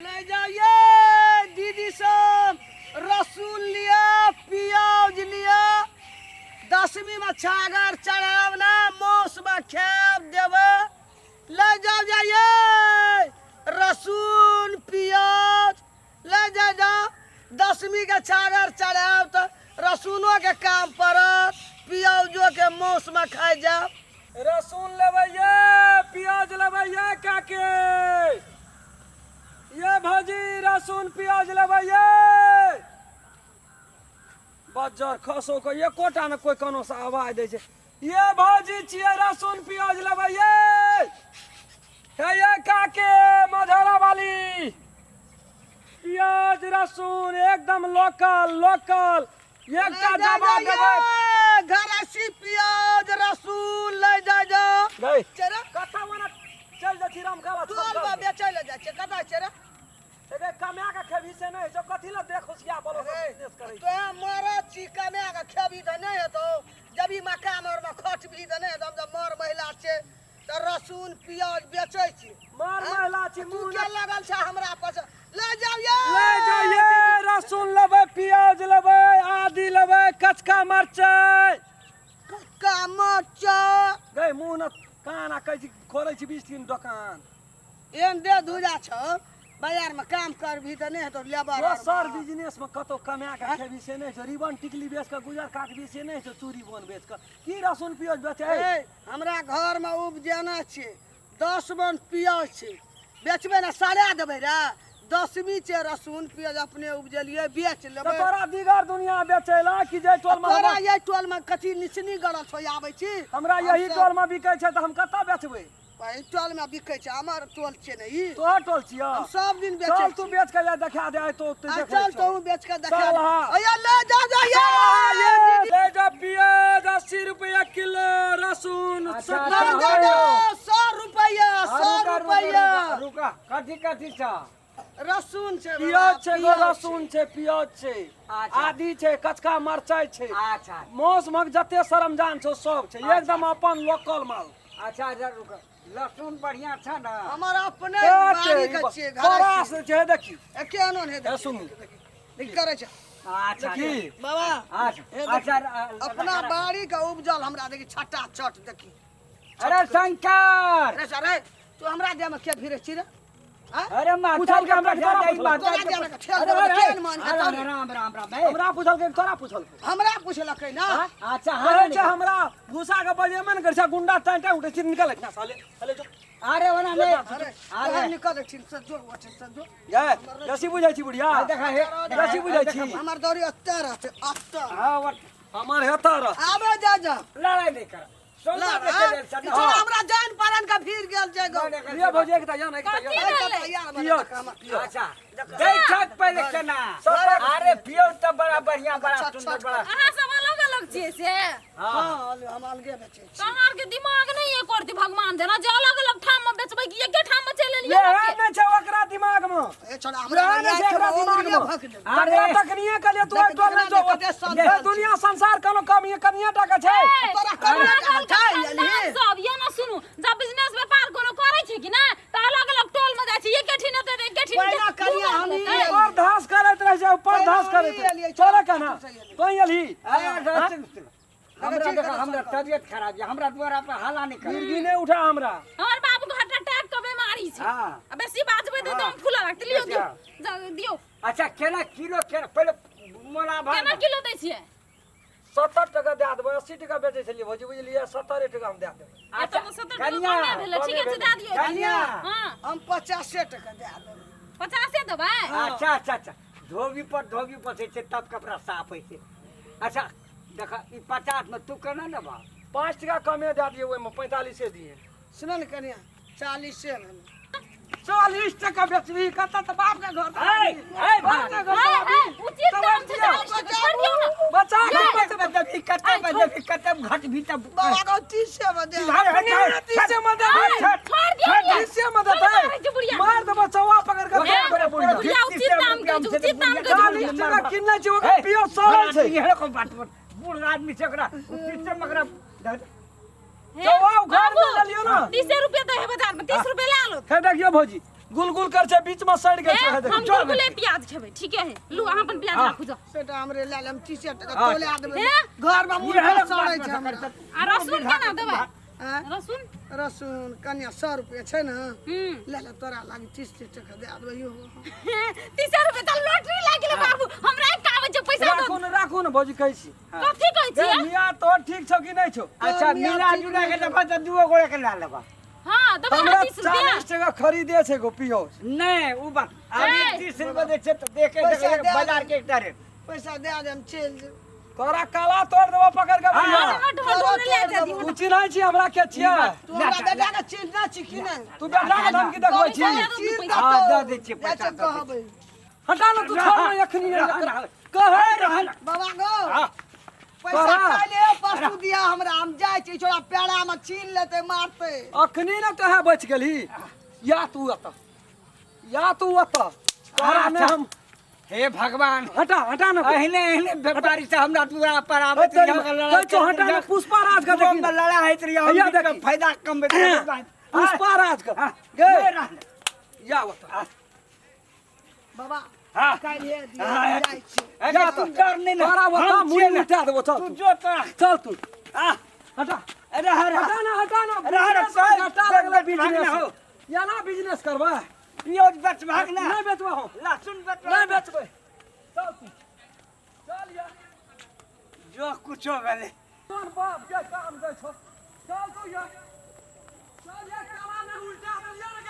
ले जाइए दीदी सब, रसूल लिया, प्याज लिया, दसवीं में छागर चढ़ाब ना, मौस में खेब देवे। ले जाओ जाइए रसून प्याज ले जा जाओ। दसवीं के छागर चढ़ाब तो रसूनो के काम पड़त, प्याजो के मौस में खाइ जाओ। रसून लेबै ये, प्याज लेबै ये काके, ये भौजी रसून प्याज लेबै ये। बज्जर खसो के एकोटा ने कोई कोनो से आवाज दै छै। ये भौजी छियै, रसून प्याज लेबै ये। हे ये काके मझौरा वाली, प्याज रसून एकदम लोकल लोकल। एकटा जवाब देबै। घर अस्सी प्याज रसून ले जा जा। गई चेरा कतऽ मने चल जाइ छी रामकाला? टोल में बेचै ले जाइ छै, कतऽ छै रे? रे कमा के खेबही से नहि होइ छौ, कथी लए देख होशिया बोलो रे, बिजनेस करै छी? तोरा मरद छी, कमा के खेबही तऽ नहि हेतौ। जब ई मकान आर में खटबही तऽ नहि हेतौ। हम जब मर महिला छै तऽ रसून प्याज बेचै छी। मर महिला छी। तू मुँह के लगल छै हमरा पर ले जाओ ये। ले जाइए, रसून लेबै, प्याज लेबै, आदि लेबै, कचका मरचाइ। कचका मरचाइ। गई मुँह न कान आ कहै छी खोलै छी 20 दिन दोकान। एहन दे धुजा छौ, बाजार में काम करबही तऽ नहि हेतौ लेबर। दोसर बिजनेस में कतौ कमा के खेबही से नहि छौ। रिबन टिकली बेच के गुजर काटबही से नहि छौ। चूड़ी बोन बेच के की रसून प्याज बेचै? ए, हमरा घर में उपजेना छै, 10 मन प्याज छै, बेचबै ने सड़ा देबै रे। दसवीं छै, रसून प्याज अपने उपजेलियै, बेच तऽ लेबै। तोरा दीगर दुनिया बेचै ला कि जे टोल में तोरा हमर एहि टोल में कथी निचनी गड़ल छौ, आबै छी? हमरा यही हमसब- टोल में बिकै छै तऽ हम कतऽ बेचबै? एहि टोल में बिकै छै, हमर टोल छै ने ई। तोहर टोल छियौ? हम सब दिन बेचै चल तू छी। बेच के जा देखा दे आइ तो आ चल तू बेच के देखा चल दे। हाँ। अया ले जा जा ये। ले जा प्याज 80 रुपया किलो, रसून अच्छा, 70 ले जा रुपया। जा, 100 रुपया, 100 रुका, रुका, रुपया। रुका, कथी कथी छ? रसून छै बाबा, प्याज छै गो। प्याज। रसून छै, प्याज छै। अच्छा। आदि छै, कचका मरचाइ छै। अच्छा। मौस मग जते सरमजान छौ सब छै, एकदम अपन लोकल माल। अच्छा अच्छा, रुक, लहसुन बढ़िया छ ना? हमर अपने ए, बाड़ी के छियै, घर बड़ा से छै, देखी। केहन हे। ए, सुनू। देखी करै छै। अच्छा। देखी। बाबा। अच्छा। हे देखी, अच्छा। अपना बाड़ी के उपजल हमरा देखी छटा छट देखी। अरे शंकर। अरे सर, रे तू हमरा देह में के फिरे छी रे? आँय? अरे माता पूछल के हमरा के तोरा पैसा पूछल। माता तोरा के देह में ठेल अरे, देबै, अरे, केहन मान अरे, हेतौ रे? राम राम राम ए। हमरा पूछल के तोरा पूछल? हमरा पूछलकै ना। अच्छा हाँ। कहै छै हमरा भूसा के बजेमे ने करै छै, गुंडा टाइम टाइम उठै छै। निकल एहिठिना साले, साले जो। अरे ओना नहीं। अरे अरे। तोहर निकल ठीक से जो, ठीक से जो। गे बेसी बुझै छी बुढ़िया। आ, देखा हे। बेसी बुझै छी। हमर दौरी ओते रहतै, ओते। हाँ और हमर हेता रह। आबे जा जा। लड़ाई नहीं कर। लड़, सोना हाँ? बेचे लेल ई छ ना। छोड़ा हमरा जान पारन के भीड़ गेल छै गो। लिए भौजी, एकटा जान, एकटा कथी जान। भेलै? पियत। अच्छा बैठक पहिले केना? अरे पियौ तऽ बड़ा बढ़िया, बड़ा सुंदर, बड़ा। अहाँ सब अलग अलग छियै से? हाँ। हाँ, हम अलगे बेचै छी। तऽ अहाँ आरके दिमाग नहि एको रति भगवान देना जे अलग अलग ठाम मे बेचबै कि एके ठाम मे चलि एलियै? ये नहि छै ओकरा दिमाग मे। ए छोड़ा हमरा। ये नहि छै एकरा दिमाग मे। भक देबै। अरे। तकरा तखनिये कहलियै तू एहि टोल मे जो। कते शांत ए, छै। दुनिया संसार कोनो कम ये कनिये टा के छै। तोरा कनिये टा के छै, खानदान सब ये ना सुनू, जब बिजनेस व्यापार कोनो करै छै कि ना तऽ अलग अलग टोल मे जाइ छै। एके ठीन हेतै तऽ एके ठीन पहिला कनिया हम ई एलियै। ऊपर धास करैत रहै छै, ऊपर पहिला धास हम करैत ई रहै। एलियै, तोरा चल, केना तू सही एलियै। तों एलही? अरे रसून हमरा देखा, हमरा तबियत खराब है, हमरा द्वारा पर हाला नहीं कर। मिर्गी नहि उठा हमरा। हमर बाबू के हार्ट अटैक के बीमारी छै। हाँ। आ बेसी बाजबै तऽ दम फूलऽ लगतै। लियौ, दियौ, दियौ। अच्छा, केना किलो केना पहिले मोला भाव? केना किलो दै छियै? 70 टका दए देबै। 80 टका बेचै छलियै भौजी, बुझलियै? 70 टका हम दए देबै। अच्छा, तऽ 70 टका कनिया, कमे भेलै। ठीके छै, दए दियौ। कनिया। हाँ। हम 50 टका दए देबै। 50 देबै? अच्छा अच्छा अच्छा, धोबी पर धोबी बसै छै तब कपड़ा साफ होइ छै। अच्छा देख, ई 50 में तू केना लेबह? 5 टका कमे दए दियै ओहिमे, 45 दियै। सुन ने कनिया, 40 भेलै। 40 टका बेचबी कतऽ? तऽ बाप के घर। ए, ए, बाप के घर। हे हे, उचित दाम छै 40 टका, छोड़ि दियौ ने। बचा के कते बचबी, कते बचबी, कते घट भी तब बाबा को 30 में दे। अपने 30 में देबै। हे, छोड़ि दियौ ने। 30 में देतै? मारै छै बुढ़िया। मार देबो चौवा पकड़ के। हे, बुढ़िया उचित दाम कहै छै, उचित दाम कहै छै 40 बुढ़िया। टका किनने छै, ओकर पियो सड़ल छै। इहे को बात बोल, बूढ़ आदमी छै ओकरा 30 में ओकरा हे, चौवा उखाड़ बाबू, के लेलियौ ना। 30 रुपया दै है बाजार में, 30 रुपया ला लो। हे देखियौ भौजी। गुलगुल कर छै बीच में सड़ गेल छै ए, हे देख हम गुलगुले प्याज खेबै, ठीके है। लू, अहाँ अपन प्याज राखू जाउ। सेटा हमरे लए लेम, 30 टका हाँ। तोले देबै। हे? घर में मुर्गा सड़ै छै हमरा। आ रसून केना देबै? आँय? रसून। रसून कनिया 100 रुपया छै ने? हम्म। ले ले, तोरा लागी 30 30 टका दए देबै यो। 30 रुपया तऽ लॉटरी लागि गेलै बाबू। हमरा एक आबै छै पैसा दो। राखू ने, राखू ने भौजी, कहै छी। कथी कहै ए छियै? मियाँ, तोहर ठीक छौ कि नहि छौ? अच्छा, मियाँ मिला ठीक जुला के नहि। देबह तऽ दूओ गोरे के लए लेबह। हाँ, देबै हमरा अहाँ 30 रुपया? 40 टका खरीदे छै गो पियोज। नहि, ओ बात अभी ए! 30 रुपया दै छै तऽ देखे पैसा दए बाजार के एकटा रेट। पैसा दए दे, हम चलि जेबै। तोरा काला तोड़ देबो पकड़ के बढ़िया। हट, हट, हट, ले जा दी। तू चिन्है छी हमरा के छियै? तू हमरा बेटा के चिन्हना छी कि नहि? तू बेटा के धमकी देखबै छी? चिन्ह। हाँ, दऽ दै छियै जाइ पैसा, छै दऽ दै। कहबै। हटा ने तू, छोड़ ने एखनी एकरा। कहै रहल। बाबा गो, हाँ। पैसा तोरा। काल्हि परसू दिया हमरा, हम जाइ छी, छोड़ा पेड़ा में छीन लेतै, मारतै। अखनी ने तोहे बचि गेलही। या तू एतऽ, या तू एतऽ, तोरा ने हम। हे भगवान! हटा, हटा ने। एहने एहने व्यापारी से हमरा दुआरा पर आबैत कहै रहियै, छौ हटा ने, पुष्पा राज के देखी। दुआमे लड़ाइ होइत रहियै, हम हैया बीचमे देखी। फायदा कमबैत रहियै। पुष्पा राज के हाँ, गे। नहि रहलै। या ओतऽ। बाबा, हाँ। काल्हि दिया, हाँ, जाइ छी। अरे या तू तऽ। डर नहि ने। तोरा ओतऽ हम मुड़ी छियै ने। उठा देबो, चल तू तू। जो तोरा। चल तू। आ, हटा। अरे हरे। हटा ना, हटा ना। अरे हरे, बिजनेस में चल, घाटा चल, लगलै। चल, भाग बिजनेस ना हो। याना बिजनेस करबै? प्याज बेचबहक ने? नहि बेचबै हम। लहसुन बेचबहक? नहि बेचबै। चल तू, चल या। जो कुछो भेलै। तोहर बाप के काम दै छौ। चल तू या, चल या। काला ने उल्टा देलियै ने।